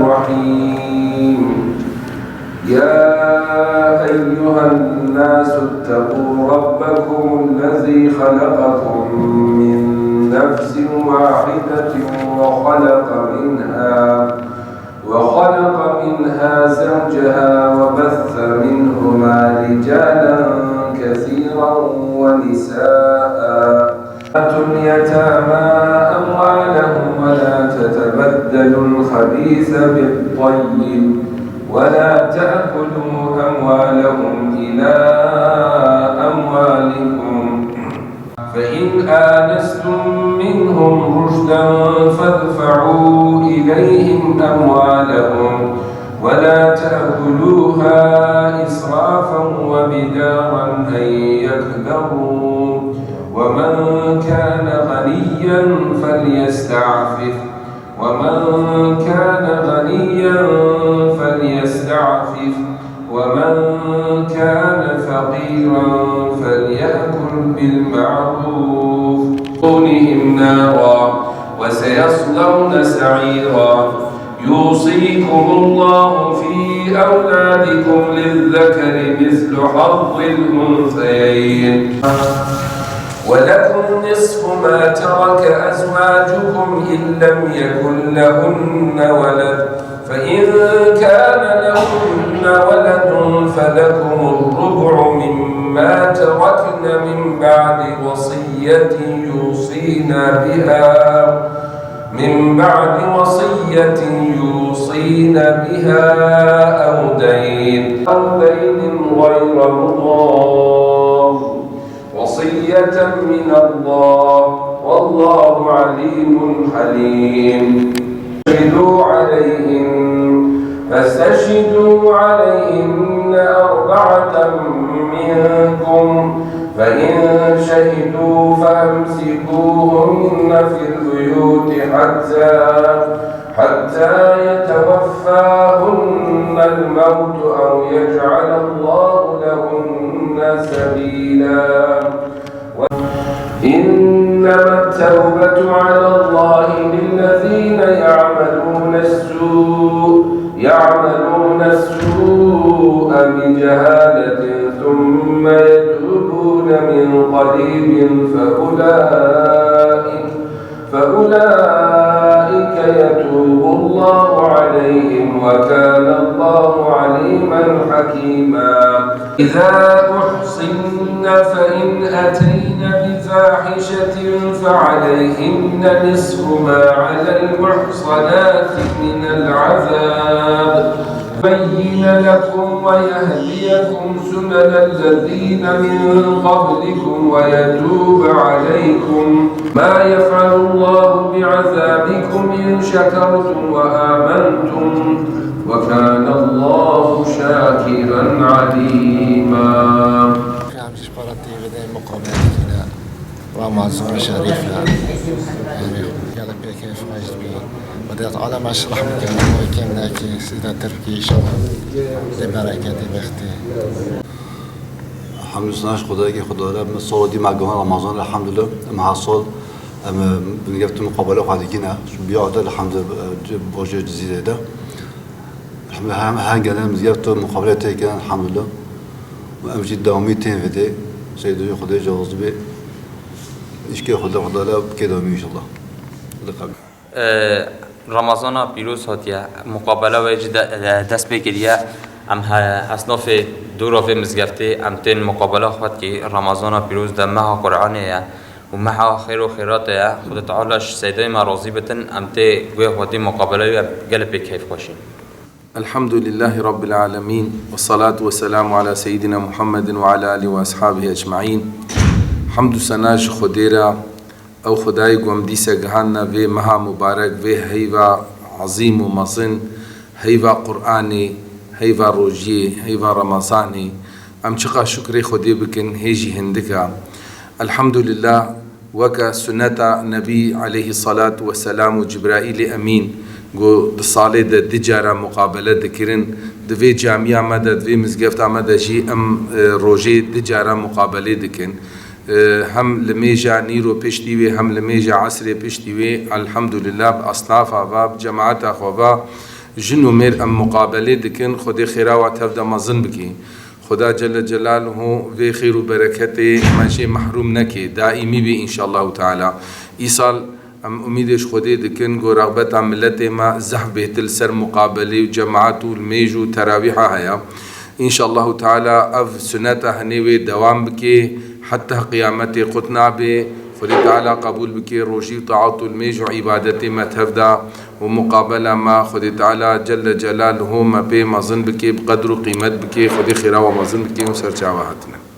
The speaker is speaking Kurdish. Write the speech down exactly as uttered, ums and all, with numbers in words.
الرحيم. يا أيها الناس اتقوا ربكم الذي خلقكم من نفس واحدة وخلق منها وخلق منها زوجها وبث منهما رجالا كثيرا ونساء. آتوا اليتامى أموالهم ولا تتبدلوا الخبيث بالطيب ولا تأكلوا أموالهم إلى أموالكم. فإن آنستم منهم رشدا فادفعوا إليهم أموالهم ولا تأكلوها إسرافا وبدارا أن يكبروا، ومن كان غنيا فليستعفف، ومن كان غنيا فليستعفف، ومن كان فقيرا فليأكل بالمعروف. بطونهم نارا وسيصلون سعيرا. يوصيكم الله في أولادكم للذكر مثل حظ الأنثيين ولكم نصف ما ترك أزواجكم إن لم يكن لهن ولد، فإن كان لهن ولد فلكم الربع مما تركن من بعد وصية يوصين بها، من بعد وصية يوصين بها أو دين، أو دين غير مضار. وصية من الله، والله عليم حليم. فاستشهدوا عليهم، فاستشهدوا عليهن أربعة منكم، فإن شهدوا فأمسكوهن في البيوت حتى حتى يتوفاهن الموت أو يجعل الله لهن سبيلا. إنما التوبة على الله للذين يعملون السوء، يعملون السوء بجهالة ثم يتوبون من قريب فأولئك فأولئك يتوب الله عليهم وكان الله عليما حكيما. إذا أحصن فإن أتين بفاحشة فعليهن نصف ما على المحصنات من العذاب. يبين لكم ويهديكم سنن الذين من قبلكم ويتوب عليكم. ما يفعل الله بعذابكم إن شكرتم وآمنتم وكان الله شاكرا عليما. Ramazan şerîf e. Yanî gelek pê keyf xweş dibî. Xwedê Teala me ji rehmet kir, me kêm nekî, sîda tirkî, înşallah. Lê bereketê bextê. Elhamdülillah, ji Xwedayê ke Xwedê re, me sala dî me gihand Ramazan, elhamdülillah. Em her sal, em, em, mizgefta muqabele xwe dikine. Bi ya de, elhamdülillah, e, bajê Cizîrê de. Em her, her gele mizgefta muqabele tê kirin, elhamdülillah. Û em jî dewamî tên vê dê. Seyda jî Xwedê cihaz be. Îşkê Xwedê, Xwedê re bike dewamî înşallah. Xwedê qebîl. E, Ramazana pîroz hatiye, muqabela wê jî de, de, dest pê kiriye. Em he, esnafê dora vê mizgeftê, em tên muqabela xwe dikî. Ramazana pîroz de meha Qur'anê ye û meha xêr û xêratê ye. Xwedê Teala ji Seydayê me razî bitin, em tê guhê xwe dî muqabeleyê, em gelê pê keyfxweş in. الحمد لله رب العالمين، والصلاة والسلام على سيدنا محمد وعلى آله وأصحابه أجمعين. Hemd û sena ji Xwedê re, ew Xwedayê ku em dîse gihandine vê meha mubarek, vê heyva ezîm û mezin, heyva Qur'anê, heyva rojiyê, heyva Remezanê. Em çiqa şukrê Xwedê bikin, hê jî hindik e. Elhamdulillah, weke suneta Nebî aleyhî salatu weselam û Cibraîlê Emîn, ku di salê de du cara muqabele dikirin, Di vê camiya me de, di vê mizgefta me de jî em, e, rojê du cara muqabelê dikin. E, hem limêja nîro piştî wê, hem limêja esrê piştî wê, elhamdulillah, bi esnafa ve, bi cemaeta xwe ve, jin û mêr em muqabelê dikin. Xwedê xêra we tev de mezin bikî. Xuda Celle Celaluhu vê xêr û bereketê me jê mehrûm neke, daîmî bê înşallahu teala. Îsal em umîdê ji Xwedê dikin, ku rexbeta miletê me zehf bêtir li ser muqabelê û cemaet û limêj û terawîha heye. Înşallahu teala ev suneta hinê wê dewam bike, heta qiyametê qut nabe. Xwedê teala qebûl bike rojî û taat û limêj û îbadetê me tev de û muqabela me Xwedê teala Celle Celaluhu me pê mezin bike, bi qedr û qîmet bike. Xwedê xêra we mezin bike û ser çava hatine.